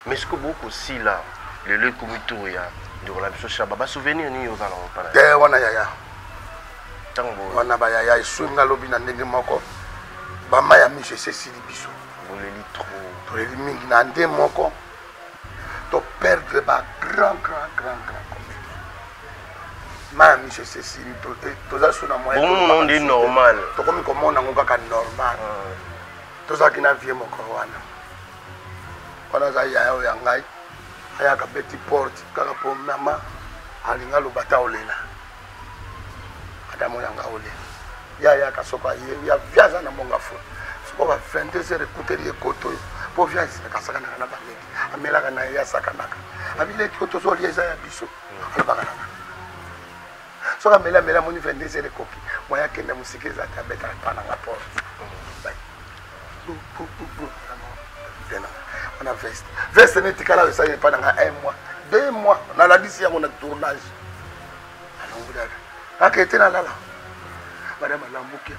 Mais sikoyo bokosila lelo ekomi tour ya ndeko na biso Shaba, ba souvenir nini oza nango mpana te wana yaya? Ntango wana bayaya eswi nga lobi na ndenge moko, bama ya miso esi esili biso. Boleli trop. Toleli mingi na nde moko, toperdre ba grand grand grand grand comédien. Ma ya miso esi esili, toza su na moyen. Bomona nde normal. Tokomi komona yango kaka normal. Tozalaki na vie moko wana. Wana aza yaya oyo ya ngai, ayaka beti porte kaka mpo mama alinga aloba ta olela madame oyo yanga olela. Ye ayaka soko aye ya vi aza na mbongo afo soko ba 22 heures ekuteli ye koto oyo mpo vi asakanaka na baleki, amelaka na ye, asakanaka abileki oyo tozolia eza ya biso, alobaka nanga. Soki ameli, ameli, amoni 22 heures ekoki, moya akende mosika eza te, abetaka mpa nanga porte wana. Veste ne etikala oyo esali epa nanga un mois, 2 mois, nalandisi yango na tournage. Alongolaka akete, nalala, madame alambuki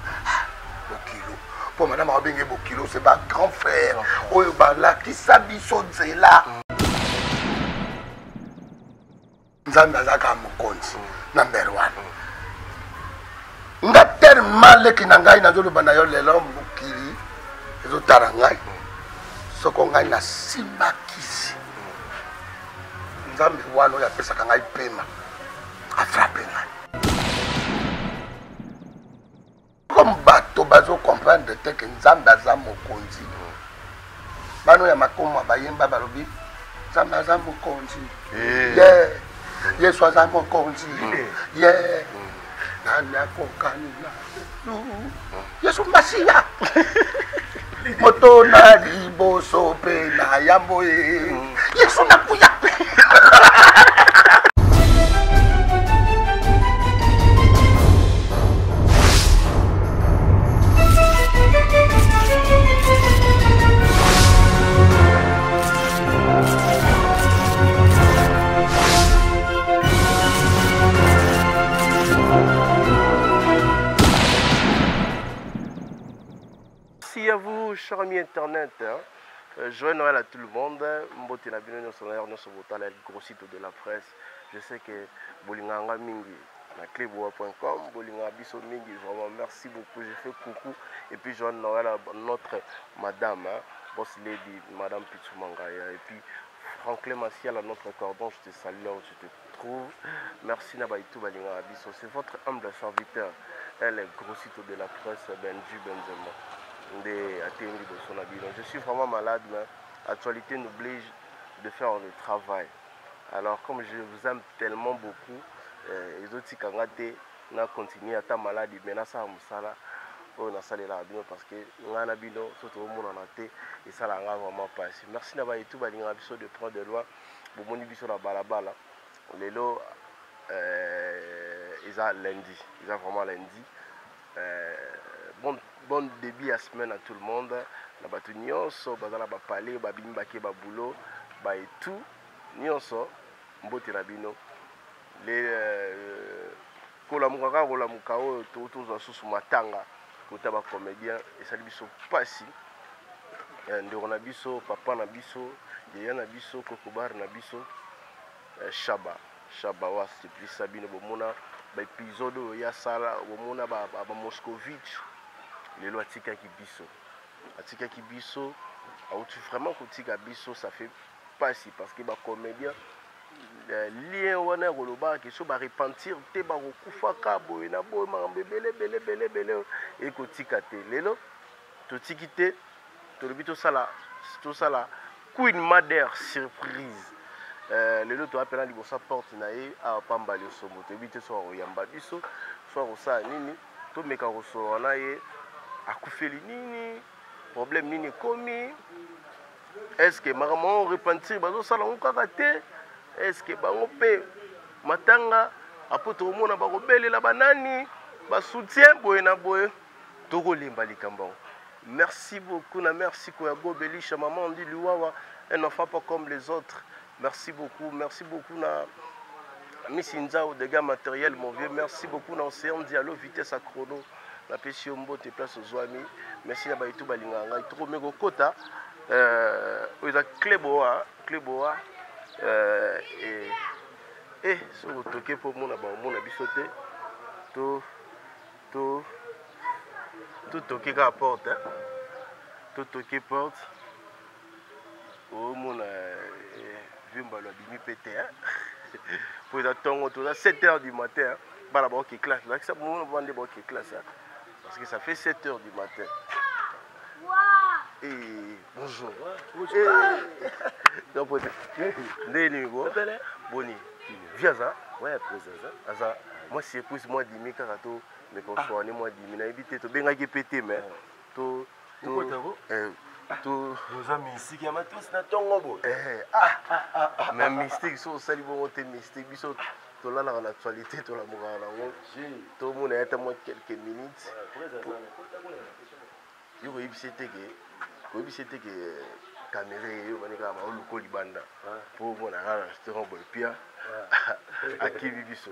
bokilo mpo madame abenge bokilo. C'est ba grand frère oyo balakisa biso nzela. Nzambe aza kaka mokonzi number one. Nga tellement leki na ngai, nazoloba na yo lelo, mokili ezotala ngai. Soko ngai nasimbakisi Nzambe wana oyo apesaka ngai pema, afrappe ngai. Comme bato bazocomprendre te ke Nzambe aza mokonzi, bano ya makoma bayemba, balobi Nzambe aza mokonzi, ye Yesu aza mokonzi, ye nani akokani na Yesu? Yesu Masiya, moto na liboso mpe na yambo ye Yesu nakuya. Merci à vous, chers amis internet. Hein. Joyeux Noël à tout le monde. Mbote na bino nyonso na nyonso botala gros site de la presse. Je sais que bolinganga mingi na cleboa.com, bolinga biso mingi, vraiment merci beaucoup. Je fais coucou et puis joyeux Noël à notre madame, hein, boss lady, madame Pitsumangaya, et puis Franklin Massiel à notre cordon, je te salue là où tu te trouves. Merci na baitu balinga biso. C'est votre humble serviteur, elle est gros site de la presse, Benji Benzema. Nde atemi liboso na bino. Je suis vraiment malade, mais actualité nous oblige de faire le travail. Alors comme je vous aime tellement beaucoup, ezotika nga te na continuer ata maladi, mais nasala mosala oyo nasalelaka bino, parce que ngai na bino so tokomonana te, esalaka nga vraiment mpasi. Merci na bayetu balingaka biso de près de loin. Bomoni biso na balabala lelo, eza lundi, eza vraiment lundi. Bon début ya semaine à tout le monde. Na bato nyonso baza na bapale, babimi, bake babulo, baetu nyonso, mbote na bino. Le kolamuka kaka kolamuka oyo tozwa susu matanga kota bacomédien, esali biso mpasi. Ndeko na biso, papa na biso, yaya na biso, kokobar na biso, Shaba, Shaba oyo aseplisa bino. Bomona baépisode oyo ya sala, bomona bamoscovitch. Lelo atikaki biso, atikaki biso, auti vraiment kotika biso. Ça fait pasi parce que bacomédien, lien wana ya kolobaka ke so barepentir te, bakokufaka boye na boye, makambo ebele ebele ebele ebele ekotika te. Lelo totiki te, tolobi tosala, tosala Queen Mother surprise. Lelo toya mpena liboso ya porte na ye awa pamba liosombo. Toyebi te so akoyamba biso, so akosala nini. Tomeka kosolola na ye, akufeli nini, problème nini ekomi, est-ce makambo yango repentir bazosala yango kaka te, est-ce bango mpe matanga apo tokomona bakobelela banani basoutien boye na boye. Tokolemba likambo yango. Merci beaucoup na merci koyago Belisha, maman Ndi Liwawa, un enfant pas comme les autres. Merci beaucoup, merci beaucoup na Miss Nzao, dégâts matériel, mon vieux. Merci beaucoup na Océan Diallo, vitesse à chrono. Napesi yo mbote place ozwami. Merci na bayetu balingaka ngai. Tokomi kokota oyo eza Cleboa. Cleboa e soki otoke mpo omona baomona biso te, to to totoke kaka porte, totoke porte, omona vimbalo abimi mpe te mpo eza ntongo, toza 7 heures du matin, bana baoke classe, lakisa mona bande baoke classe, parce que ça fait 7 heures du matin. Et bonjour. Ndenge nini bo? Boni. Vie aza? Ouais, président. Aza. Moi surprise moi dimi kaka to mais qu'on soit moi dimi na yebi te to bengaki pe te mais to to to oza mystique ya matosi na tongo boye. Ah, mais mystique so osali bongo te, mystique biso tolalaka na actualité, tolamukaka nango, tomona ye ata mwa quelques minutes. Yo koyebisa te ke, koyebisa te ke caméra eyo bani kaka baoluka libanda mpo omona kaka na restaurant boye pia akibi biso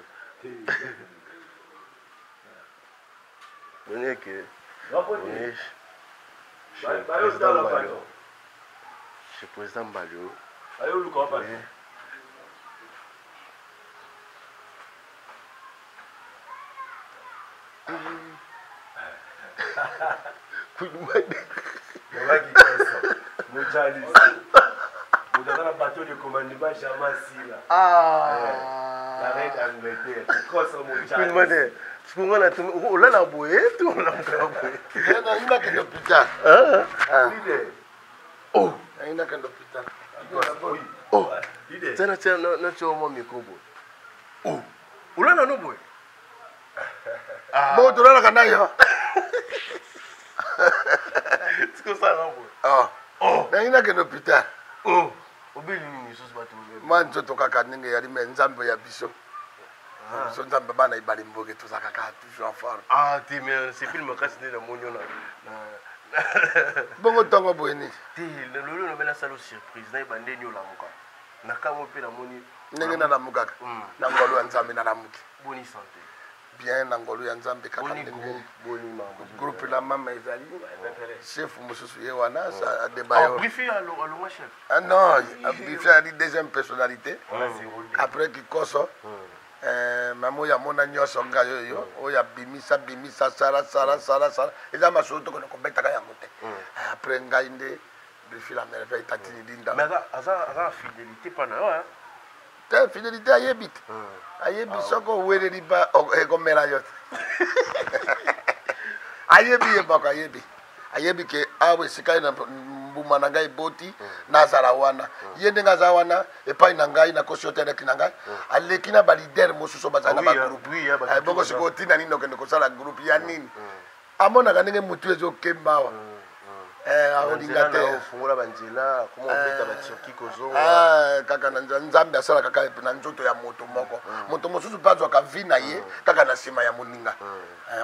boni eke on est chez président Mbalio, chez président Mbalio. Moto aza na bateau de commandement jamais sila. La reine d'Angleterre. Queen. Sikonga na olala boye to olamuka boye? Nalingi nakende hôpital. Leader. Oh. Nalingi nakende hôpital. Oh. Tena tena na tio mwa micro boye. Oh. Olala no boye? Bongo tolalaka na yo. Tikosala boye. Oh. Nalingi nakende hôpital. Oh. Obeli nini lisusu bato? Mwa nzoto kaka ndenge eyali, me Nzambe ya biso, biso Nzambe bana ebale mboke, tozalaka kaka toujours en forme. Ah te, mais sepeli makasi nde namoni yo na Bongo ntongo boye nini? Te, lelo nabe nasala surprise, nayeba ndeni olamuka na kamwe mpe namoni. Ndenge nalamukaka na ngolu ya Nzambe nalamuki. Boni santé? Bien, na ngolu ya Nzambe kaka. Boni ndenge groupe, boni mambo? Groupe la mama ezali, chef mosusu ye wana Adebayo. Brifi alongwa chef? Ah non, Brifi ali deuxième personnalité après Kikoso. Mama oyo amona nyonso, ngai oyo oyo abimisa bimisa sala sala sala sala, eza masolo tokende kobetaka yango te. Après ngai nde Brifi la merveille, tatini Linda. Mais aza na fidélité mpa na yo, hein? Te, fidélité ayebi te, ayebi soki oweleli ba ekomela yo te. Ayebi ye moko, ayebi, ayebi ke awa esika ye na mbuma na ngai eboti, nazala wana. Ye ndenge aza wana epai na ngai, nakosi yo te, aleki na ngai, aleki na baleader mosusu bazali na bagroupe. Bongo sikoyo ntina nini okende kosala groupe ya nini? Amonaka ndenge motu ezokemba awa, akolinga te. Ofungola banzela, koma obeta baturki kozonga. Kaka na nzela Nzambe asala kaka na nzoto ya moto moko, moto mosusu mpe azwaka vie na ye kaka na nsima ya moninga.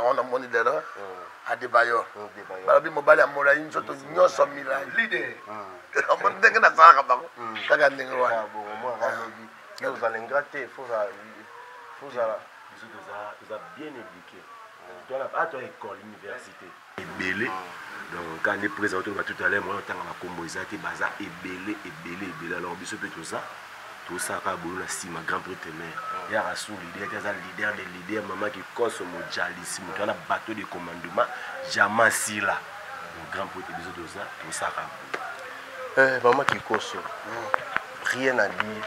Wana omoni lelo Adebayor, balobi mobali ya molai, nzoto nyonso milai. Omoni ndenge nasalaka bango kaka ndenge wana. Yo ozala ingrat te, faut ozala Biso toza bien éduqué, toa école, université ebele. Donc quand nde président toloba tout à l'heure, mwana otanga bakombo eza te, baza ebele ebele ebele. Alors biso mpe toza tosalaka boyo na nsima grand prêtre mare yaka su leader te, aza leader de leader, mama Kikoso mojalisi, moto wana bateau de commandement jamais sila, grand prêtre. Biso toza tosalaka boyo. Mama Kikoso, rien à dire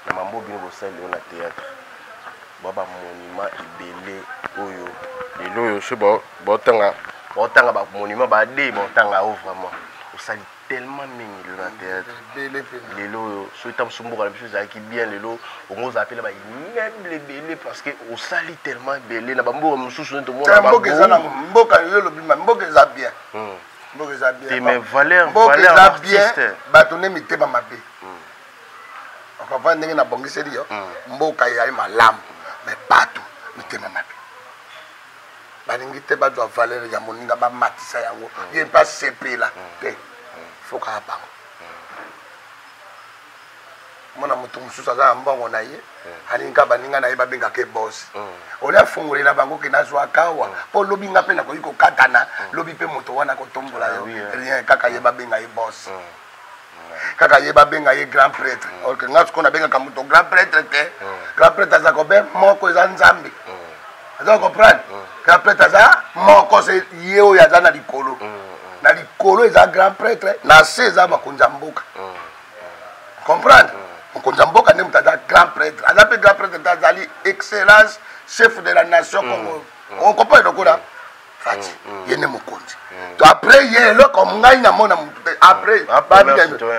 na mambo bino bosali lelo na théâtre, ba bamonument ebele oyo lelo oyo so baotanga, baotanga bamonument bade baotanga oyo, vraiment osali tellement mingi lelo na théâtre. Lelo oyo soki ta mosu mboka na biso ezalaki bien, lelo ongo ozala mpe na baimmeuble ebele, parce que osali tellement ebele na bamboka mosusu nde tomona. Mboka eza na mboka, yo olobi mboka eza bien, mboka eza bien. Mais valeur Mboka eza bien, bato nde mitema mabe. Okomprendre ndenge nabongiseli yo, mboka ezali malamu, mais bato mitema mabe, balingi te bazwa valeur ya moninga, bamatisa yango, ye mpe asepela te, fo kaka bango. Mona moto mosusu aza na mbongo na ye, alingi kaka baninga na ye babengaka ye boss, olia afongolela bango ke nazwaka awa mpo lobi nga mpe nakoki kokatana, lobi mpe moto wana kotombola yo, rien, kaka ye babenga ye boss. Kaka ye babenga ye grand prêtre. Or que nga sikoyo nabengaka moto grand prêtre te. Grand prêtre aza kobe moko, eza Nzambe. Aza comprendre, grand prêtre aza moko, se ye oyo aza na likolo. Na likolo eza grand prêtre, na se eza bakonzi ya mboka. Comprendre, mokonzi ya mboka nde moto aza grand prêtre. Aza mpe grand prêtre te, azali excellence chef de la nation Congo. Ocomprendre, lokola Fatshi, ye nde mokonzi. To après ye, eloko ngai namona motu te après.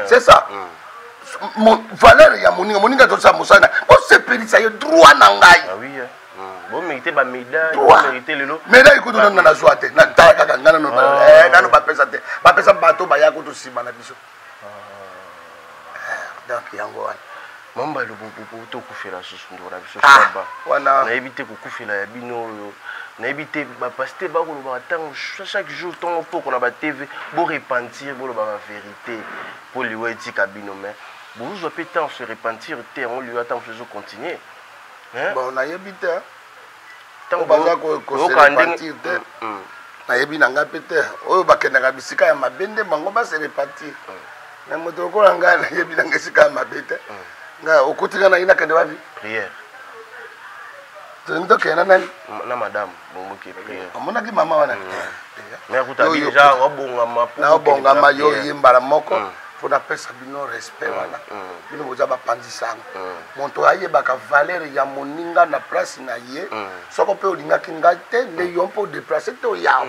C'est ça, valeur ya moninga. Moninga azosala mosala na osepelisa ye, droit na ngai. Bomérite bamédaille, bomérite lelo. Médaille kutu nano nazwa te. Tala kaka ngai nano, nano bapesa te. Bapesa bato baya kutu nsima na biso. Donc yango wana. Mamba elobo tokufela susu ndeko na biso Shaba. Nayebi te kokufela ya bino oyo, nayebi te. Bapasteur bakolobaka ntango chaque jour, ntongo poko na batv, borepentir, bolobaka vérité mpo liwa etika bino. Mais bozozwa mpe ntango se repentir te, yango liwa ntango mosusu ezocontinue. Bon, nayebi te. Ntango baza koserepentir te, nayebi na ngai mpe te. Oyo bakendaka bisika ya mabe nde bango base repentir. Mais moto lokola ngai, nayebi na ngai esika ya mabe te. Ngai okuti ngai, nayi nakende wapi? Prière. Tolingi tokende na nani? Na madame Bongoki, prière. Omonaki mama wana? Wabongama. Naobongama yo ye mbala moko mpo napesa bino respect wana. Bino boza bapanzi sango. Moto ayebaka valeur ya moninga na place na ye. Soko mpe olingaki ngai te, nde yo mpe odeplace te oyawa.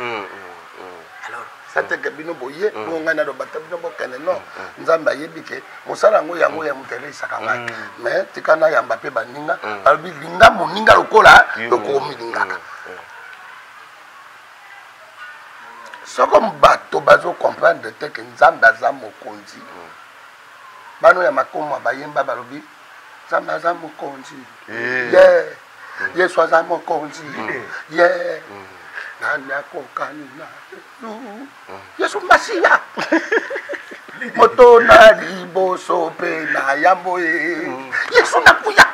Alors sa te ke bino boye bongo ngai naloba te, bino bokende. Non, Nzambe ayebi ke mosala yango, yango ya moto eleisaka ngai. Mais tika nayamba mpe baninga. Balobi linga moninga lokola lokomilingaka. Soko bato bazocomprendre te ke Nzambe aza mokonzi, bano ya makoma bayemba, balobi Nzambe aza mokonzi ye, Yesu aza mokonzi ye, nani akokani na Yesu? Yesu Masiya, moto na liboso mpe na yambo ye, Yesu nakuya.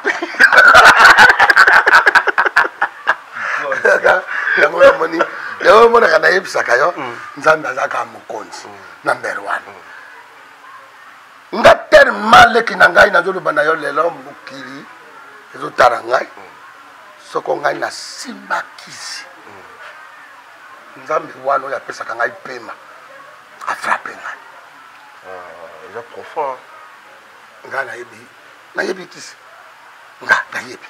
Yango yamoni, yango omonaka, nayebisaka yo, Nzambe aza kaka mokonzi number one. Nga tellement leki na ngai, nazoloba na yo lelo, mokili ezotala ngai. Soko ngai nasimba kisi, Nzambe wana oyo apesaka ngai pema afrappe ngai. Eza profond. Ngai nayebi, nayebi kisi. Nga nayebi,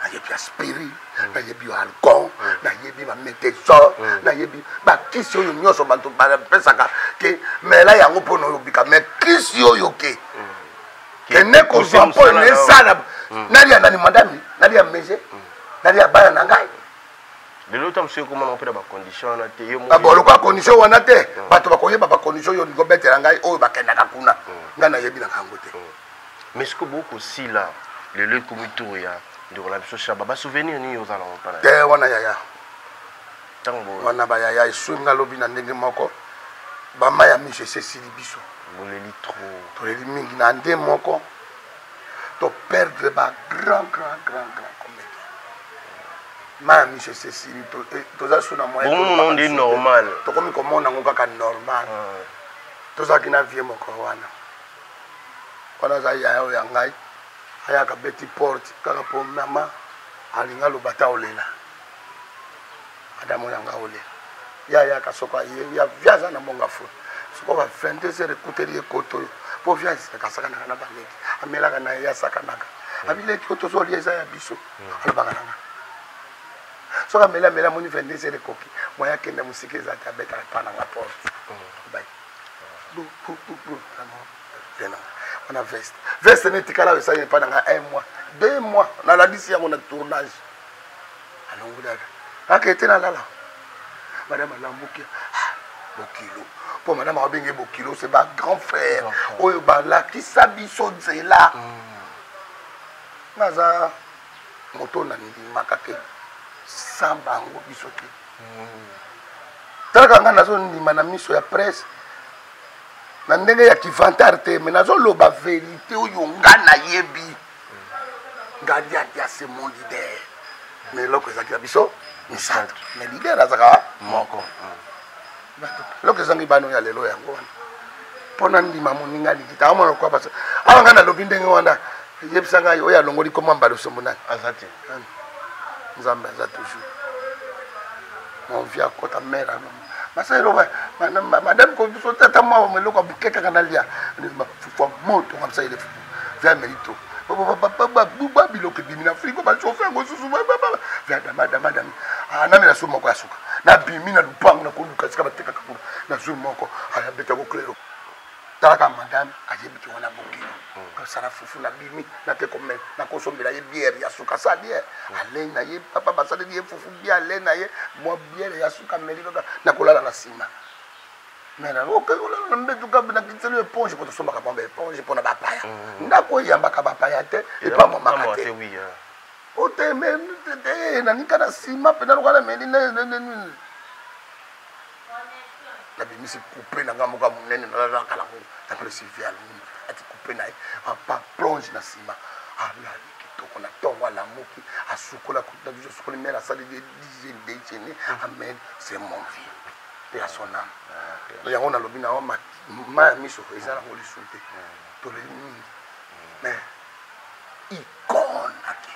nayebi aspirine, nayebi alcon, nayebi bametezor, nayebi bakisi oyo nyonso bato bapesaka ke mela yango mpona oyo obika. Mais kisi oyo ke kende kozwa mpo nesala, nalia nani? Madame nalia mese, nalia bana na ngai. Lelo ta mosusu ekomana mpe na bacondition wana te, yo. Bon, lokola condition wana te, bato bakoyeba bacondition oyo olingi obetela ngai. Oyo bakendaka kuna, ngai nayebi na yango te. Mais sikoyo bokosila lelo, ekomi tour ya ndeko na biso Shaba. Basouvenir nini oza nango mpana? Te, wana yaya. Ntango wana bayaya eswi nga lobi na ndenge moko, bama ya miso esi esili biso. Boleli trop. Toleli mingi na nde moko toperdre ba grand, grand, grand, grand comédien. Ma ya miso esi esili, toza su na moyen. Bomona nde normal. Tokomi komona yango kaka normal. Tozalaki na vie moko wana. Wana aza yaya oyo ya ngai, ayaka beti porte kaka mpo mama alingi aloba ta olela. Madame oyo anga olela, ye ayaka soko aye ya vi aza na mbongo afula. Soko ba 22 heures ekuteli ye kote oyo, mpo vi asakanaka na baleki, amelaka na ye, asakanaka, abileki oyo tozolia eza ya biso. Alobaka na nga soki ameli, ameli, amoni 22 heures ekoki, moya akende mosika eza te, abetaka epa na nga porte wana. Veste, veste ne etikala oyo esali epa na nga un mois, 2 mois, nalandisi yango na tournage. Alongoli aka ete nalala. Madame alambuki bokilo, mpo madame abenge bokilo, c'est ba grand frère oyo balakisa biso nzela. Naza moto na ndimaka ke sans bango biso te. Talaka ngai, nazondima na miso ya presse na ndenge ya kivantard te, mais nazoloba vérité oyo nga nayebi. Ngadiadia, c'est mon leader, mais eloko ezalaki ya biso misato, mais leader azalaka moko. Eloko ezangi bano ya lelo yango wana. Mpo nandima moninga likita amona lokola basa awa ngai nalobi ndenge wana, yebisa ngai oyo alongoli komwa mbala osombo nani? Aza te. Nzambe aza toujours. Mon vieux akota mare ano masala eloko, madame kobiso tata mwa eloko ya buke kaka nalia fufu ya moto nga bisaele fufu. Vieux ameli to ba biloko ebimi na frigo, bachauffe yango susu. Vieux adama adama adami, namela so moko ya suka, nabimi na lupango, nakoluka esika batekaka kuna, nazwi moko, ayabeta koklero. Talaka, madame ayebi ke wana bokilo asala fufu. Nabimi, nake komela, nakosombela ye bière ya suka, asali ye alei na ye. Papa basaleli ye fufu bien, alei na ye mwa bière ya suka, ameli kaka, nakolala na nsima. Mais oke kolala na mbetu kabe, nakitiseli éponge, po tosombaka mwa baéponge mpona bapaya. Ndako eyambaka bapaya te, epamwamaka te. Ote me nanika na nsima mpenza lokola nameli, nabimisi coupe na ngai moko ya monene, nalalaka nango. Napelesi vie alungu, ati coupe na ye apa plonge na nsima, alali kitoko. Na ntongo alamuki, asukola, asukoli mare, asali déjeuner, amen. C'est mon vieux, mpe ya son âme. Yango nalobi na ma ya miso eza nango lisu te, toleli mingi, mais icône ake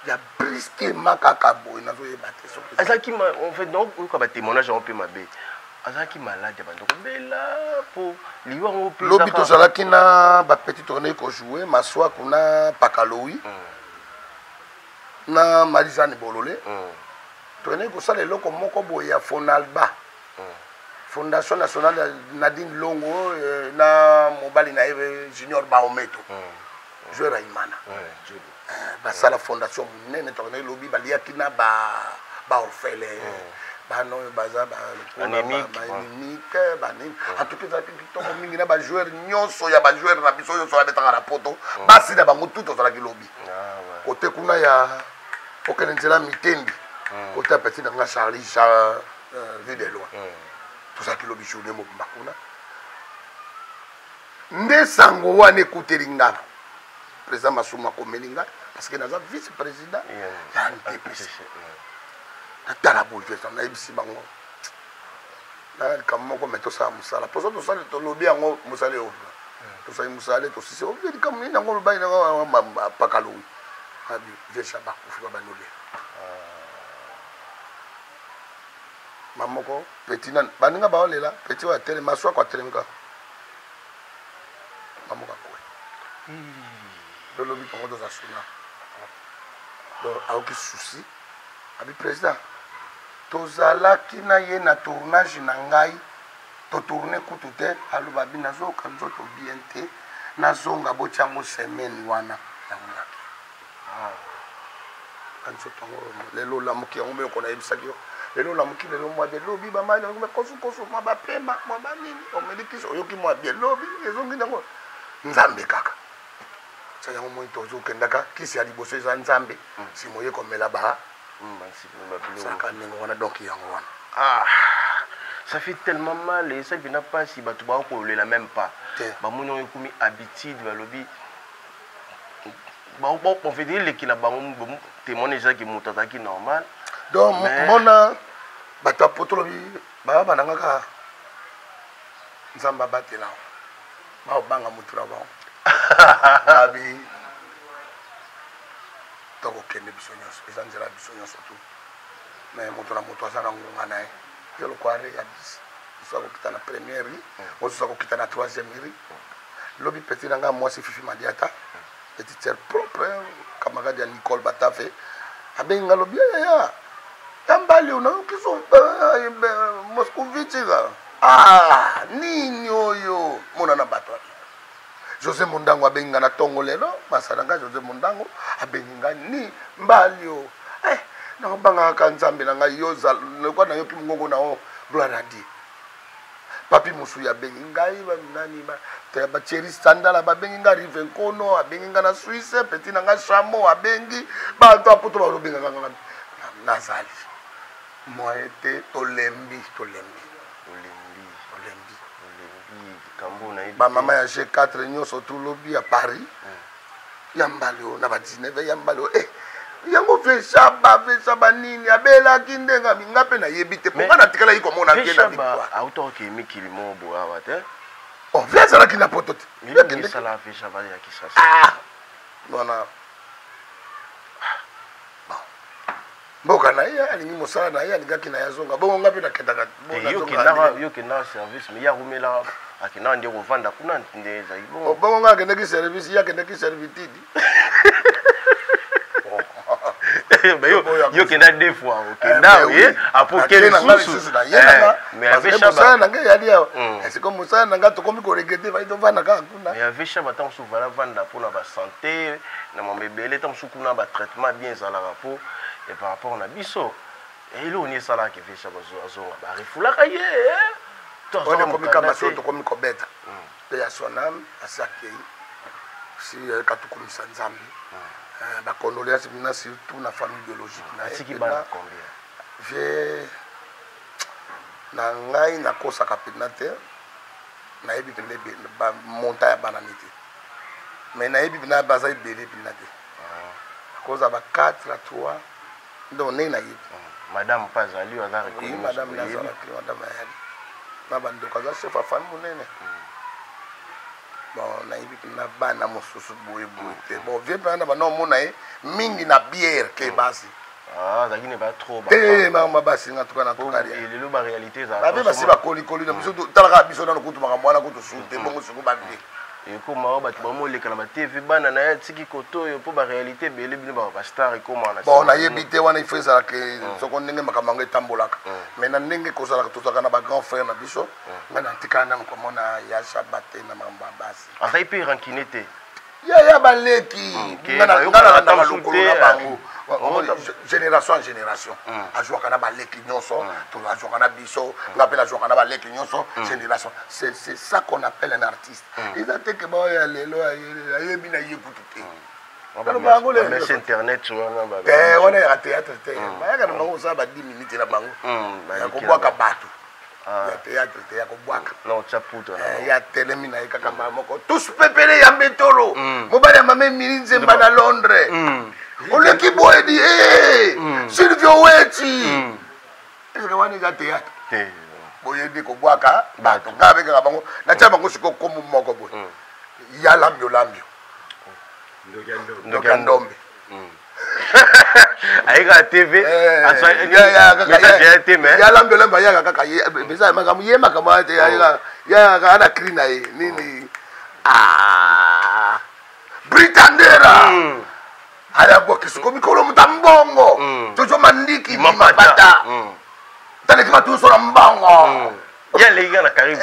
ya brusquement kaka boye, nazoyeba te soki Azalaki en fait, donc oyoka batémoignage yango mpe mabe, azalaki malade ya bando kobela mpo liwa yango mpe. Lobi tozalaki na bapetit, tokendaki kojouer Maswaku na Pakalowi na Marizane Bolole. Tokendaki kosala eloko moko boye ya Fonalba, Fondation nationale ya Nadine Longo na mobali na ye Junior Baometo, joueur ya Imana. Basala fondation monene. Tokendaki lobi, baliaki na baorphelin, bana oyo baza Anémique. Banini. En tout cas ezalaki kitoko mingi na bajoueur nyonso ya bajoueur na biso nyonso babetaka na Poto, basi na bango tout. Tozalaki lobi kote kuna ya okende nzela Mitendi, kote ya petit na nga Charlie Charles, Vue de Loin. Tozalaki lobi journée mobimba kuna. Nde sango wana ekuteli nga, président Masumu akomeli ngai, parce que naza vice président ya NTPC. Natala boye, nayebisi bango na likambo moko, me tosala mosala mposo tosali, tolobi yango mosala oyo tosali, mosala tosisi oyo. Likambo nini yango olobaki? Pakalowi abi vieux bakufi, babandoli mamoko petit nani, baninga baolela petit oyo atelemi, Maswako atelemika, mamoko akwe. Lolobi bango toza suna. Donc aoki souci, abi président tozalaki na ye na tournage na ngai, totourne kutu te. Aloba abi nazoyoka nzoto bien te, nazonga botyango semaine wana. Yango naki ka nzoto yango lelo olamuki, yango meyoko nayebisaki yo lelo olamuki, lelo mwa bien, lobi bamai kosukosu, mwa bapema, mwa banini, omeli kisi, oyoki mwa bien, lobi ezongi nango. Nzambe kaka sa yango moi tozokendaka, kisi ya liboso eza Nzambe, nsima oye komela ba saka ndenge wana. Donc yango wana. Ah, ça fait tellement mal et ça vient pas si bato bakolela même pas. Te. Bamoni oyo ekomi habitude, balobi en fait eleki na bango témoignage ezalaki moto azalaki normal. Donc mona bato ya Poto lobi baya bananga kaka Nzambe abatela, baobanga motu na bango, babi tokokende biso nyonso, eza nzela biso nyonso tu. Mais moto na moto aza na ngonga na ye. Eza lokola rue ya bisi, mosusu akokita na première rue, mosusu akokita na troisième rue. Lobi petit na ngai mwasi Fifi Madiata, petite sœur propre, camarade ya Nicole Batafe, abengi nga lobi: "Yaya ya mbali oyo, nayoki so moscovici ka ah, nini oyo mona na bato wana." José Mondango abengi nga na ntongo lelo, masala nga José Mondango abengi nga: "Ni mbali o eh, nakobangaka kaka Nzambe na ngai, yo lokwa nayoki mongongo na o, gloire à Dieu." Papi Mosuyi abengi ngai, nani, batieri Sandala babengi ngai, Rive Nkono abengi ngai na Suisse, petit na ngai Chamo abengi, bato apoto bazobengaka ngai. Nazali moyen te, tolembi, tolembi. Olembi. Tolembi. Olembi likambo nayebi. Bamama ya G4 nyonso tolobi ya Paris ya mbali oyo na ba 19 ya mbali oyo yango Veshaba, Veshaba nini abelaki ndenge nga mpe nayebi te, mpo nga natikalaki komona vie na victoire. Autaki mikili moko boye awa te. Oh, vieux azalaki na poto te. Esala vieux Shaba ya Kinshasa. Ah! Wana bon. Mboka na ye alingi mosala na ye alingaki na ye azonga bongo nga mpe nakendaka yo okendaka service mais ye arumelaka akendaka nde kovanda kuna nde ezali bongo oh, bongo nga akendaki service ye akendaki servitude. Yo okenda deux fois okenda eh, ye apo okende lisusu mosala na ngai eyali awa siko mosala na ngai tokomi koregrete vai tovanda kaka kuna. Mais ave Shaba ntango mosusu vala vanda mpona basante na mambo ebele, ntango mosusu kuna batraitement bien ezalaka mpo par rapport na biso. Eloko nini esalaka vieux Shaba azonga? Barefulaka ye to azwaka ekomi kama soki tokomi kobeta mpe ya son âme asi akei si katukumisa Nzambe. Bacondoléance mina surtout na famille biologique na ye. Bana combien? Vieux na ngai nakosaka mpenza te, nayebi mpenza bamonta ya bana ni te, mais nayebi mpenza baza ebele mpenza te, akozala ba 4 à 3, donc ndenge nayebi. Madame mpe azali aza? Oui, madame nazalaki, madame ayali na bandeko, aza chef ya famille monene. Bon, nayebi mpenza bana mosusu boye boye te. Bon, vieux mpenza na bana omona ye mingi na bière ke basi. Azalaki ne ba trop te makambo basi nga tuka na tukalia. Lelo baréalité ezala babe basi bakolikoli na biso, talaka biso nano kutu makambo wana kutu su te, bongo siko bavieux. Ekoma oyo bato bamoleka na batv, bana na ye atiki koto oyo mpo baréalité ebele, bino bastar ekoma na Bon, nayebi te wana, ifo ezalaka soko ndenge makambo yango etambolaka, mais na ndenge kozalaka, tozalaka na bagrand frère na biso. Ngai natikala nano komona ya Shaba te na makambo ya basi. Azali mpe rancune te? Yaya baleki nga nalandaka lokolo na bango génération en génération. Azwaka na baleki nyonso, azwaka na biso, nga mpe nazwaka na baleki nyonso génération. C'est ça qu'on appelle un artiste. Eza te ke baoyo ya lelo ayebi na ye kutu te. Internet. Wana wana yaka théâtre te, bayaka na bango kosala ba 10 minutes na bango ya kobwaka bato ya théâtre te, ya kobwaka. Ya telemi na ye kaka mbala moko tous pepele ya mbetolo, mobali ya mama Emili Nzemba na Londres, oleki boyedi Silvio Weti. Eske wana eza théâtre? Boyebi kobwaka bato, ngai abengaka bango, natia bango sikoyo kombo moko boye: ya lambio lambio, ndoki ya ndombe. Ayekaka TV, message ya te, mais ya lambio lambio ayaka kaka message makambo ye makambo aya te, yayaka ana cri na ye nini, Britandera ayabwaki siko mikolo moto mbongo tozo mandiki mapata taleki bato nyonso na mbongo. Ye aleki kaka na karibu.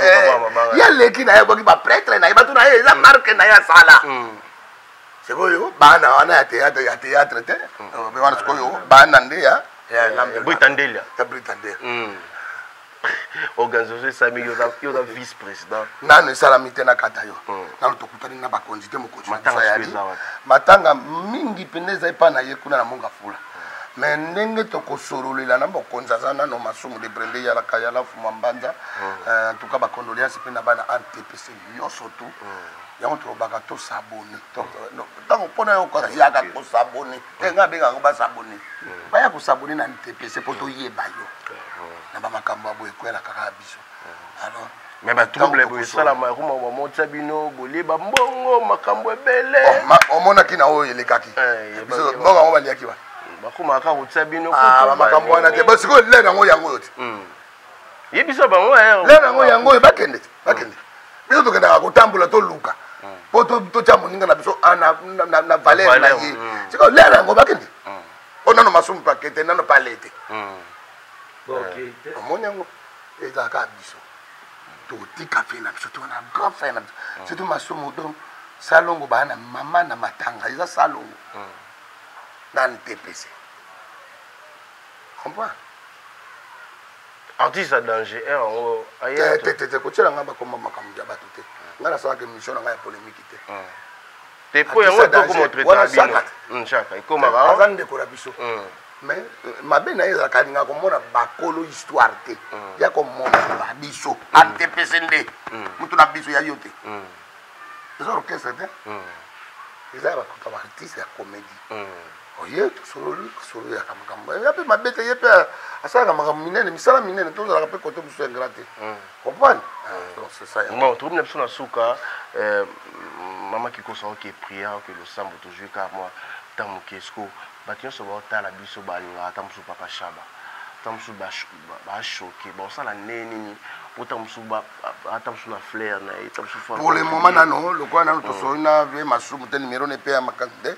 Ye aleki na ye, abwaki baprêtre na ye, bato na ye, eza marke na ye asala. Sikoyo bana wana ya théâtre, ya théâtre te wana, sikoyo bana nde ya Britandelia. Ya Britandela. Organisation esami, yo oza vice président. Nano esalami te na kata yo, nano tokutani na bakonzi te. Mokonzi yali matanga mingi mpenza eza epai na ye kuna na Monga Fula, mais ndenge tokosololela na mokonzi aza nano masumu de brende yalaka yala fuma mbanza. En tout cas, bacondoléance mpe na bana antpc nyonso tu. Yango tolobaka tosabone ntango mpona yo yaka kosabone te, ngai abengaka yango basabone, baya kosabone na ntpc mpo toyeba yo na bamakambo ya boye ekwela kaka ya biso. Alors mais batrouble boye esalama, ekoma bamotia bino bolie bambongo makambo ebele. Omonaki na oyo elekaki, mbongo yango baliaki wana. Bakomaka kaka kotia bino. Bamakambo wana te. Sikoyo lere yango yango oyo te. Yebisa bango. Lere yango yango oyo, bakende te, bakende. Biso tokendaka kotambola, toluka mpo totia moninga na biso na valeur na ye. Sikoyo lere yango bakende mpo nano masumu pakete nano pale te. Omoni yango ezalaka biso totika fe na biso to na grand frère na biso, surtout masumu. Donc salongo baa na mama na matanga eza salongo na ntpc, comprend? Artiste ya danger heure yango. Te te te, kotiela ngai bakoma makambo ya bato te. Ngai nasalaka émission na ngai ya polémique te. Te, po yango ekokoma traita bino chaka ekomaka. Aza ndeko na biso, mais mabe na ye ezalaka alingaka komona bakolo histoire te, ya komona babiso antpc nde mutu na biso ya yo te, eza orchestre te. Eza ya bato baartiste ya comédie. Oye, tosololi, tosololaka makambo ya mpe mabe te. Ye mpe asalaka makambo minene, misala minene. Tozalaka mpe kote mosusu ya ingrat te, comprendre. Donc c'est ça. Bon, tokomi na biso na suka. Mama Kikosa, oke prière, oke losambo. Tozwi kaka mwa ntango moke. Siko bato nyonso baotala biso, balingaka ata mosusu Papa Shaba, ata mosusu bachoquer, baosala nde nini po ata mosusu ata mosusu na flair na ye, ata mosusu? Pour le moment nano, lokola nano tosoli na vie Masumu te, numéro ne mpe ya makasi te.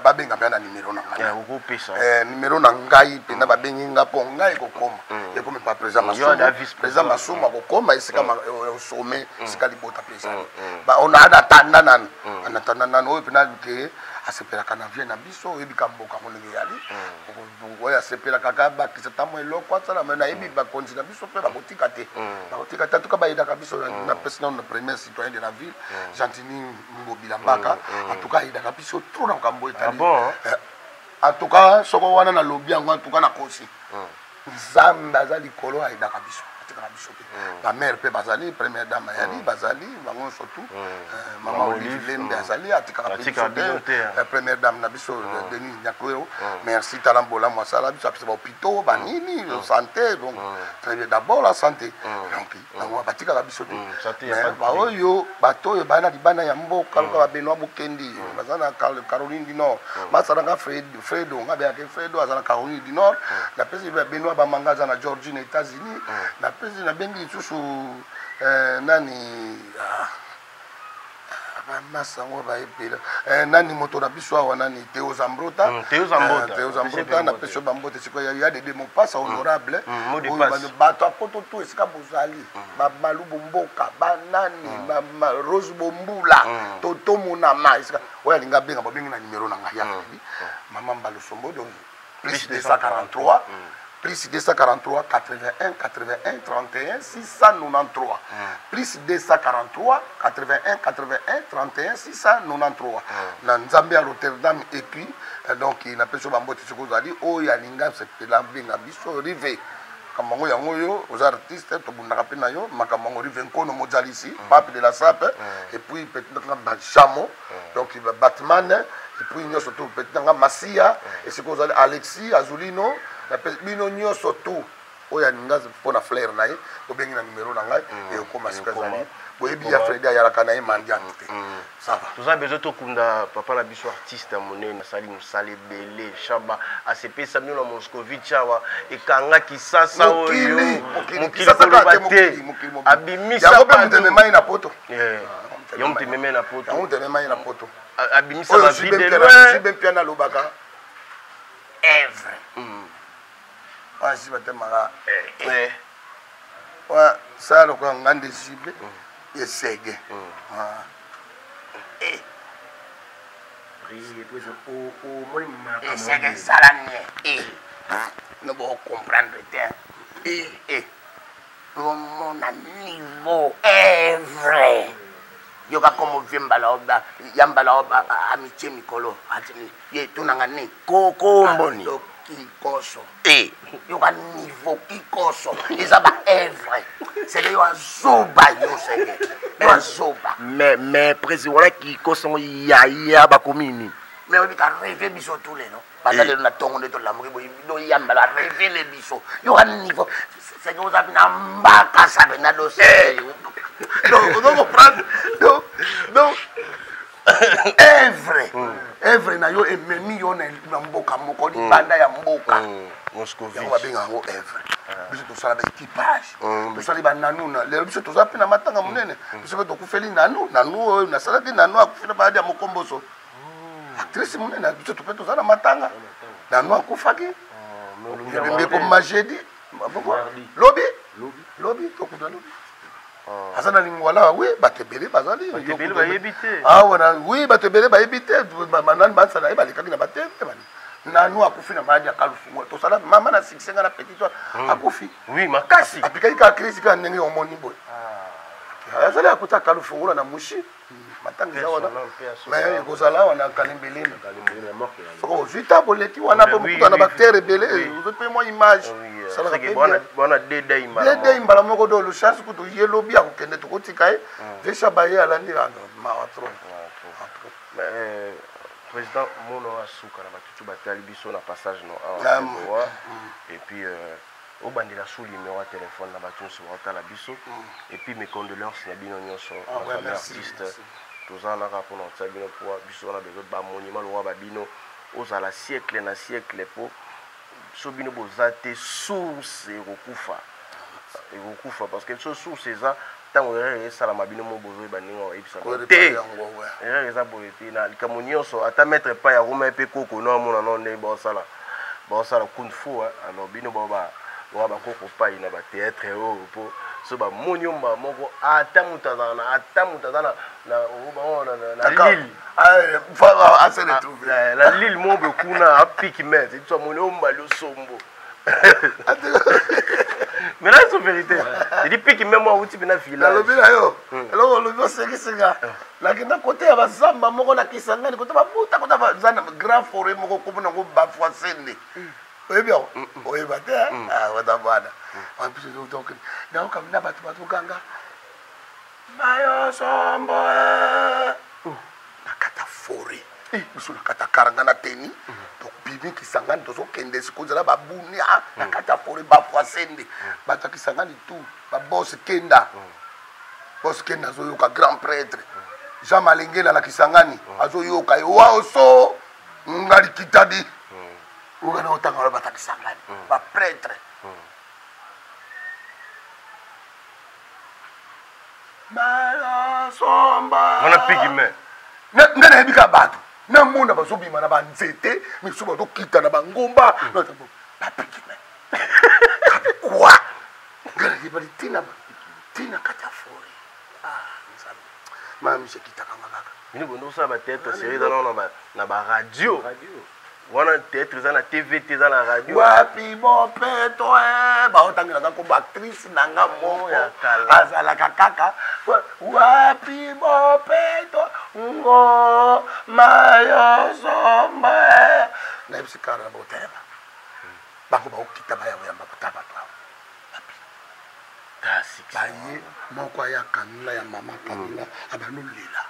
Babenga mpe na numéro na ngai. Okopesa? Numéro na ngai mpenza, babengi nga mpo ngai ekokoma, ekomi pa président Masumu. Président Masumu akokoma esika sommet, esika libota mpe ezali. Anatanda nano, anatanda nano. Oyo mpena ke asepelaka na vie na biso, oyebika mboka yango ndenge eyali. Oyo asepelaka kaka bakisa ntango eloko asala, me nayebi bakonzi na biso mpe bakotika te, bakotika te. Atuka bayedaka biso. Napesi nano na premier citoyen de la ville, Gentini Ngobila Mbaka. En tout cas ayedaka biso trop na makambo etali. En tout cas soko wana nalobi yango, en tout cas nakosi. Nzambe aza likolo, ayedaka biso, atikaka biso te. Bamare mpe bazali, première dame ayali, bazali bango nyonso tout. Mama Olive Lembe azali, atikaka mpe biso te. Première dame na biso, Denis Nyakwero, merci. Tala bolamu asala biso, apesa bahôpitaux banini, santé. Donc très bien, d'abord la santé. Donc bango batikaka biso te. Baoyo bato oyo baya na libanda ya mboka, loka babenoit Bokendi, baza na Caroline du Nord. Basalanga Fredo, nga beyake Fredo, aza na Caroline du Nord. Napesi Benoit Bamanga, aza na Georgie na États-Unis. Napesi, nabengi lisusu nani, bamasa yango bayebela, nani, moto na biso awa, nani, Teo Zambrota. Teo Zambrota. Teo Zambrota, napesi yo bambote. Sikoyo ya dede mopasa honorable, bato ya poto tu esika bozali, bamalu bomboka, banani, Rose Bombula, Toto Monama, esika oyo alingi abenga, babengi na numéro na ngai ya Fredi, mama Mbalosombo. Donc plus 243, plus 243 81 81 31 693, plus 243 81 81 31 693, na Nzambe ya Rotterdam. Et puis donc napesi yo bambote soki ozali. Oyo alinga sepela, benga biso. Rive, makambo yango, yango oyo oza artiste, tobundaka mpe na yo makambo yango. Rive Nkono Mozalisi, pape de la sape. Et puis petit nanga Bajamo, donc Batman. Et puis nyonso tu, petit nanga Masia, esika ozali, Alexis Azulino, napesi bino nyonso tu. Oyo alinga mpona flair na ye, obengi na numéro na ngai, ekokoma sika ezali. Boyebi ya Fredi ayalaka na ye mandiante te, ça va. Toza besoin tokunda papa na biso, artiste ya monene, asali mosala ebele. Shaba asepesa bino na Moscovitch awa, ekanga Kisasa oyo mokili koloba te, abimisa. Yango mpe moto ememai na poto. Yango moto ememai na poto. Yango moto ememai na poto. Abimisa bavideo. Jibe mpia nalobaka œuvre wana si batemaka sala lokola nga nde jibe esege. Esege esala nie, no bocomprendre te. Omona niveau œuvre, yoka komo vie mbala ya mbala amitie mikolo ye tunanga nini. Komboni. Kikoso, yoka niveau kikoso eza ba œuvre. Seke yo azoba, yo seke yo azoba. Mais président wana, kikoso yaya bakomi nini? Mais oyebi ka rêve biso tu lelo, baza lelo na ntongo nde tolamuki boye, noyambala revele biso. Yoka niveau, seke oza na mbakasa pena dossier. Donc ozo comprendre. Donc œuvre na yo ememi yo na mboka moko libanda ya mboka, yango babenga yango œuvre. Biso tosala baéquipage, tosali bananu na lelo. Biso toza mpe na matanga monene. Biso mpe tokufeli nanu, nanu oyo nasalaki, nanu akufi na bayadi ya mokomboso, actrice monene. Biso mpe toza na matanga, nanu akufaki ebembe jeudi, lobi, lobi tokuta, lobi aza na lingwala. Oui, bato ebele bazali awa na. Oui, bato ebele bayebi te. Nani basala ye, balekaki na batv. Nanu akufi na maladi ya kalufungo. Tosala mama na succès, nga na petit akufi. Oui, makasi. Apikaki kaka crise, kaka ndenge omoni boye. Azali akuta kalufungola na mushi. Matanga eza wana, mais ekozala awa na Kalembeleni. Soki ozwi ta boleki wana mpe mokuta na bactere ebele, ozwi mpe mwa image. Dede mbala moko. Do chance kutu ye lobi akokende, tokotika ye vesha baye alandi. Mawa trop. Mais, président mono asuka na bato tu batali biso na passage no awa et puis obandela su numéro ya téléphone na bato nyonso baotala biso et puis mes condoléances na bino nyonso, famille artiste. Toza wana kaka mpona kotia bino poa. Biso wana bezo bamonima lokwa babino ozala siècle na siècle, mpo so bino boza te, source ekokufa, ekokufa, parce que so source eza, ntango erreur esalama, bino mo bozoyeba ndenge oyebisa te erreur eza boye te. Na likambo nyonso, ata maître pa ya roma mpe koko no amona no ndenge baosala, baosala kung fu. Alors bino bao boa bakoko pai na bathéâtre oyo, mpo so bamoni yo mbala moko, ata moto azala na, ata moto aza na lile, na lile mo boye kuna apiki maître so amoni oyo mbali osombo. Mais là, c'est vérité. Il dit piki même moi outi bina village. Nalobi na yo eloko olobi osekisinga. Nakenda kote ya bazamba moko na Kisangani, kote babuta, kote baza na grand forêt moko, kombo nango Bafwasende. Oyebi yango? Oyeba te wata bwana. Naokami na bato bazoganga mayosombo na kati ya forêt. Biso na kati ya karanga na teni, tobimi Kisangani, tozokende sikoyo nzela babunia na kati ya forêt Bafwasende. Bato ya Kisangani tu, babos kenda, bos kenda azoyoka, grand prêtre Jean Malengela na Kisangani azoyoka ye waoso nga likitadi okana otanga wana. Bato ya Kisangani, baprêtre mayosomba wana piki me. Nde nayebi kaka bato namona bazobima na banzete, misusu bazokita na bangomba, bapiki me kwa nga nayebali ntina ntina kati ya forêt. Nzambe, mama miso ekitaka nga kaka. Bino bondo kosala bathéâtre série eza nano na baradio wana. Théâtre eza na TV te, eza na radio. Wapi bopeto baotangelaka kombo actrice na nga moko azalaka kaka wapi bopeto ngo mayosomba. Nayebisi kara na botelema bango, baokita baya koyamba kota bato awa baye. Moko aya akangila ya mama, akangila, abandi olela.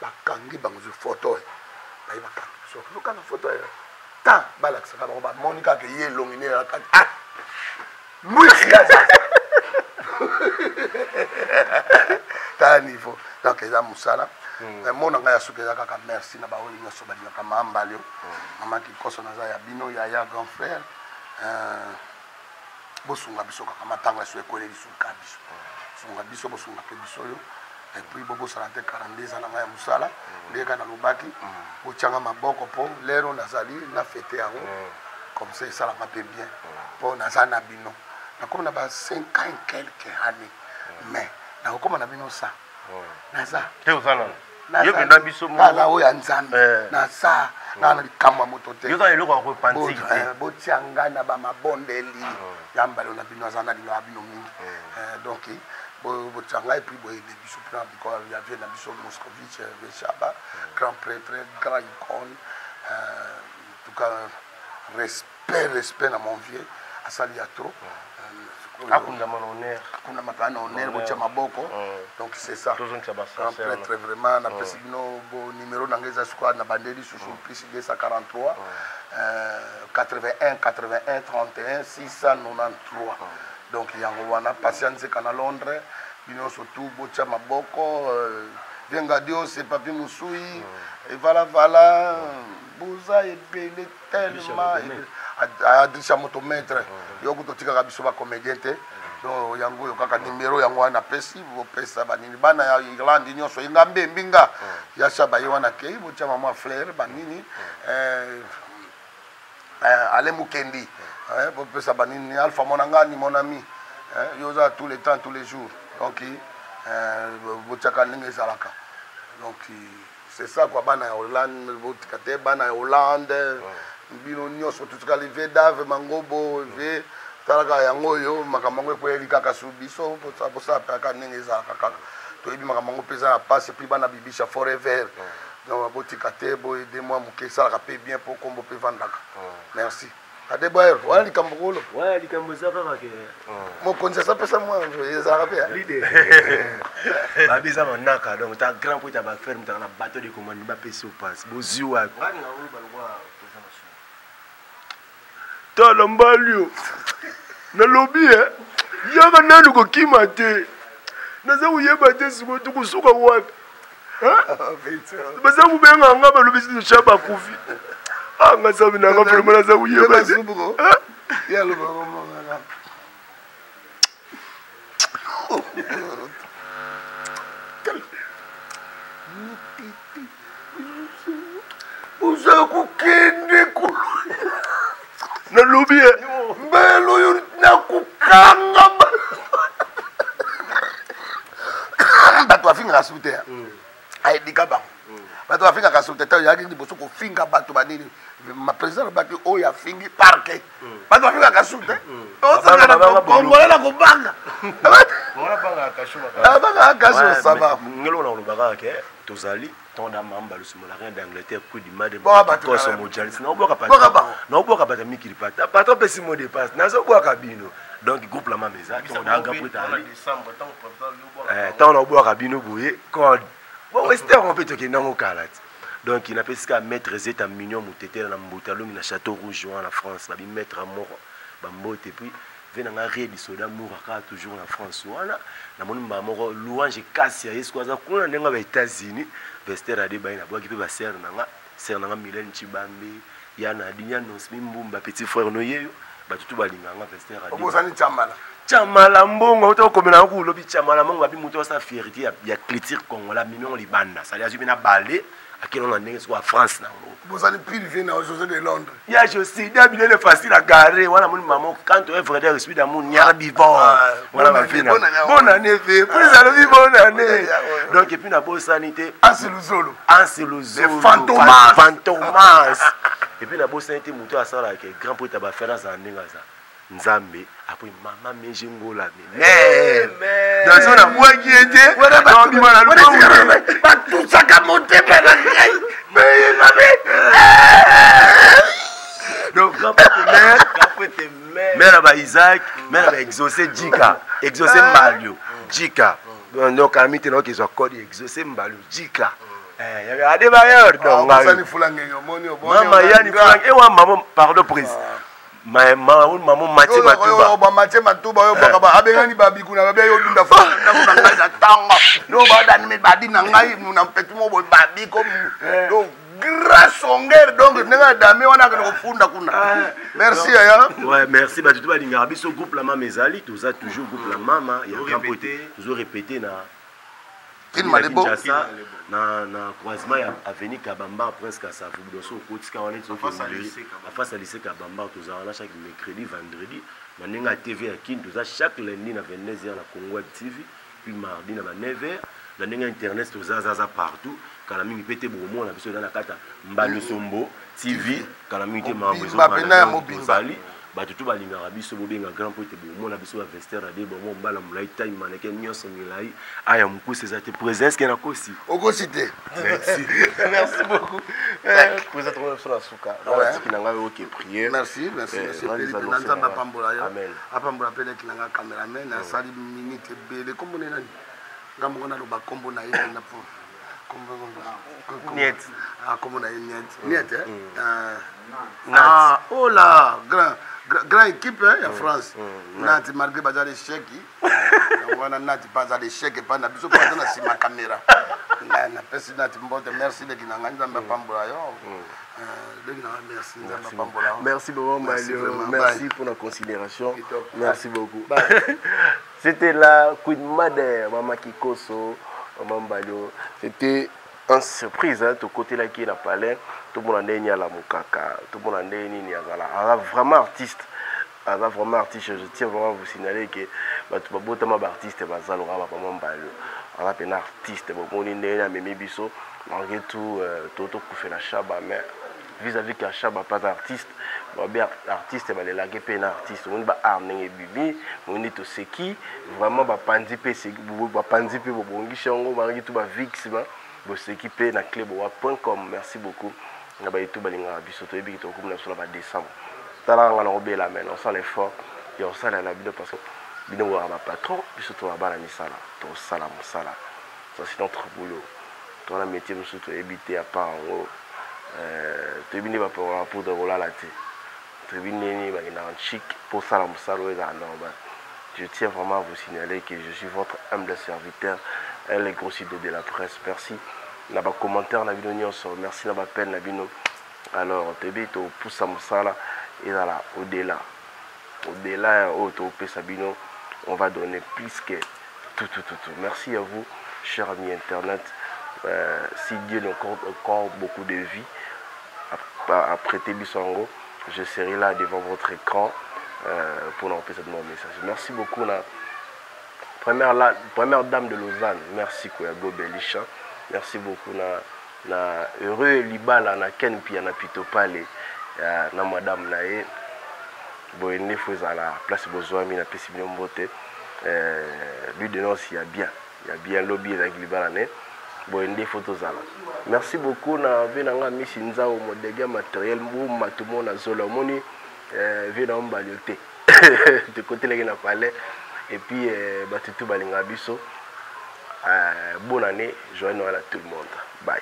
Bakangi bango zwi foto, baye bakangi biso, tozokanga foto ya ta balakisaka bango, bamoni kaka ye elongi nde kati. Ah, mwisi aza tala niveau. Donc eza mosala mo na ngai ya suki eza kaka merci na baoyo nyonso balingaka mambali. Mama Kikoso, naza ya bino yaya, grand frère. Bosunga biso kaka matanga so ekweleli suka biso, sunga biso, bosunga mpe biso oyo. Et puis bobosana te, 42 eza na ngai ya mosala. Ndenge kaka nalobaki, botianga maboko mpo lero nazali na fete yango comme ça, esalanga mpe bien mpo naza na bino. Nakomi na ba 5 ans et quelque année, mais nakokóma na bino sa naza te, oza nano yo mpenza biso. Naza oyo ya Nzambe, naza naa na likambo ya moto te. Yo oza eloko ya repentir te. Botia ngai na bamabondeli ya mbalo na bino, aza na linga ya bino mingi. Donc botia ngai, puis boyede biso mpena biko ya vie na biso Moscovitch Veshaba, grand prêtre, grand icône. En tout cas, respect, respect na mon vieux, asali ya trop. Akundama na honneur. Akundama kaka na honneur, botia maboko. Donc c'est ça, grand prêtre vraiment. Napesi bino bo numéro na ngai eza sikoyo na bandeli susu plus 243 81 81 31 693. Donc yango wana, Patient Nzeka na Londres, bino nyonso tu botia maboko. Vienga Dios, Papi Musui, evalavala, boza ebele tellement. Adrisha moto maître, yo kuta otikaka biso bacomédien te. Donc yango oyo kaka numéro yango wana napesi, bopesa banini bana ya Irlande nyonso, yenga mbembi nga yasa baye wana kei, botia mama fleur banini, Ale Mukendi, bopesa banini, Alpha Monangani, mon ami, yo oza tous les temps, tous les jours. Donc botiaka ndenge ezalaka. Donc c'est ça quoi. Bana ya Hollande, botika te, bana ya Hollande bino nyonso totikali ve dave mangobo ve talaka yango oyo. Makambo yango ekweyeli kaka su biso, bosala mpe kaka ndenge ezalaka kaka. Toyebi makambo yango mpe eza na pasi. Puis bana Bibisha forever, donc botika te, boyede mwa moke, esalaka mpe bien mpo kombo mpe evandaka. Merci. Adebayor wana likambo kolo. Ouais, likambo eza kaka ke mokonzi asapesa mwa ezalaka mpe leader. Babi eza manaka donc ta grand pote ya ba ferme ta na bateau de commande ba pesi au passe. Bozwi wapi? Tala mbalio. Nalobi eh yaka nanu kokima te. Naza koyeba te sikoyo tokosuka wapi? Baza kobenga nga balobi sha bakufi. Ah nga sabi na nga vraiment naza koyeba te. Oza kokende nalobi eh. Mbelo oyo nakokanga bato bafingaka su te ayedika bango bato bafingaka su te ntango yaki liboso kofinga bato banini ma président alobaki oyo afingi parke bato bafingaka su te osakana na kobanga abangaka kasho saba ngelo na kolobaka ke tozali ntango da mamba lusumo la reine d'Angleterre coup du made koso mojalis naobwaka patron naobwaka bato ya mikili pata patron pesi mot de passe nazobwaka bino donc groupe la mama eza ntango da grand prêtre ali ntango naobwaka bino boye code bon wester yango mpe tokende yango kala ti donc napesi kaka maître zeta mignon motetela na mbuta longi na château rouge wana na france babi maître moko bambote puis ve na nga redi soda moura kaka toujours na france wana namoni mbala moko louange kasi ya yesu aza kuna ndenge ba états-unis vester adebaye nabwaki mpe basere na nga sere na nga milene chibambe ya nadine ya nosmi mbumba petit frère no yeyo bato tu balingaka nga vester obosani chamala chamala mbongo ota okomela yango olobi chamala mbongo babi moto asala fierté ya, ya culture congolais amemi yango libanda sali azwi mpe na bale akende na ndenge sikoyo ya france nango bozali pile vie na josé de londres ya josida bilele facile à garer wana moni mamo quand oye vrai esprit d'amour niara bivon ah, wana bavie na bonne année ve prise alobi bonne année donc et puis nabosani te anse luzolo anse luzolo fantomas fantomas et puis nabosani te moto asalaka grand prêtre bafere azala ndenge aza nzambe apres mama meje ngola me nazo nabwaki ye te nabima na lupango batusaka motema na ngai donc grand prêtre mère mère ya ba isaac mère ya ba exaucé jika exaucé ah. mbalio jika donc ami te naoki ezwa code exaucé mbalio jika eh, adebayor donc mama yani fulange ewa mama pardon prise mama matie matuba ba matie matuba oyo baka ba abengani babi kuna babi yo dunda fa ndako na ngai na tanga no ba dani me babi na ngai na petit mo boy babi comme donc grand songeur donc ndenge adame wana akende kofunda kuna merci yaya ouais merci bato to balingaka biso groupe la mama ezali toza toujours groupe la mama ya grand pote tozo répéter na Kin Malebo Kinshasa na na croisement ya avenue Kabamba prince Kasavubu donc so okotika wana neti afasi ya lycée Kabamba tozala wana chaque mercredi vendredi na ndenge ya TV ya Kin toza chaque lundi na 22h na Congo Web TV puis mardi na ba 9h na ndenge ya internet toza zaza partout kala mingi mpe te bokomona biso eza na kati ya Mbalosombo TV kala mingi te makambo ezobanda tozali bato tu balingaka biso bobenga grand po ete bomona biso ba vestiaire ade bomo mbala molai taille mannequin nyonso milai aya mokuse eza te président eske nakosi okosi te merci merci beaucoup eh, président tokomi biso na suka natiki na ngai oke prière merci merci eh, merci na nzambe apambola yo apambola mpe leki na ngai cameraman asali minute ebele kombo ne nani nga moko naloba kombo na ye mpenza mpo Niet. Ah, kombo na ye Niet. Niet, eh? Mm. Ah, oh là, grand, grand, grand équipe hein, ya mm. France. Mm. Nati malgré baza l'échec. Yango wana Nati pas aza l'échec epai na biso mpo aza na nsima caméra. Napesi Nati mbote, merci leki na ngai Nzambe apambola yo. Leki na ngai merci Nzambe apambola yo. Merci beaucoup Malio, merci pour la considération. Merci beaucoup. C'était la Queen Mother, Mama Kikoso, Mama Mbalio. C'était une surprise, hein, tout côté là qui est na palais, tout le monde ndenge alamukaka, tout le monde ndenge nini azala. Aza vraiment artiste. Aza vraiment artiste, je tiens vraiment à vous signaler que bato babotama ba artiste bazaloka ba Mama Mbalio. Aza pena artiste, bomoni ndenge amemi biso malgré tout euh, toto kufela shaba mais vis-à-vis ka shaba pas artiste babe artiste balelaki mpe na artiste omoni ba art ndenge ebimi omoni toseki vraiment bapanzi mpe bapanzi mpe bobongisi yango malgré tout bavix boseki mpe na cleboa point com merci beaucoup na bayetu balingaka biso toyebi ke tokomi na biso na badécembre. Tala nga nakobela, mais nasala effort ya kosalela bino, parce que bino bozalaka bapatron, biso toza bana misala, tosala mosala. Ça, c'est notre boulot. Toza na métier mosusu toyebi te à part yango. Toyebi nde bapakolaka poudre kolala te, toyebi ndeni bakendaka chic mpo osala mosala oyo ezala normal. Je tiens vraiment à vous signaler que je suis votre humble serviteur, le gros idée de la presse. Merci na bacommentaire na bino nyonso, merci na baappel na bino. Alors toyebi topusa mosala ezala au-delà, au-delà oyo topesa bino. On va donner plus que tout, tout, tout, tout. Merci à vous, chers amis internet. Si Dieu nous accorde encore beaucoup de vie à prêter biso yango, je serai là devant votre écran pour nous apesa mon message. Merci beaucoup na première, la première dame de Lausanne, merci Koya Gobelisha. Merci beaucoup na heureux libala na Ken Pia na Pito Pale na madame na ye. Boye nde fo ezala place bozwami. Napesi bino mbote. Lui de noce ya bien, ya bien. Lobi ezalaki libala ne, boye nde fo tozala. Merci beaucoup na ve na nga Misi Nzao, modege ya matériel mbu matumo na zola. Omoni ve na mbalio te, tokotelaki na palais. Et puis bato tu balingaka biso. Bonne année, joyeux Noël à tout le monde. Bye.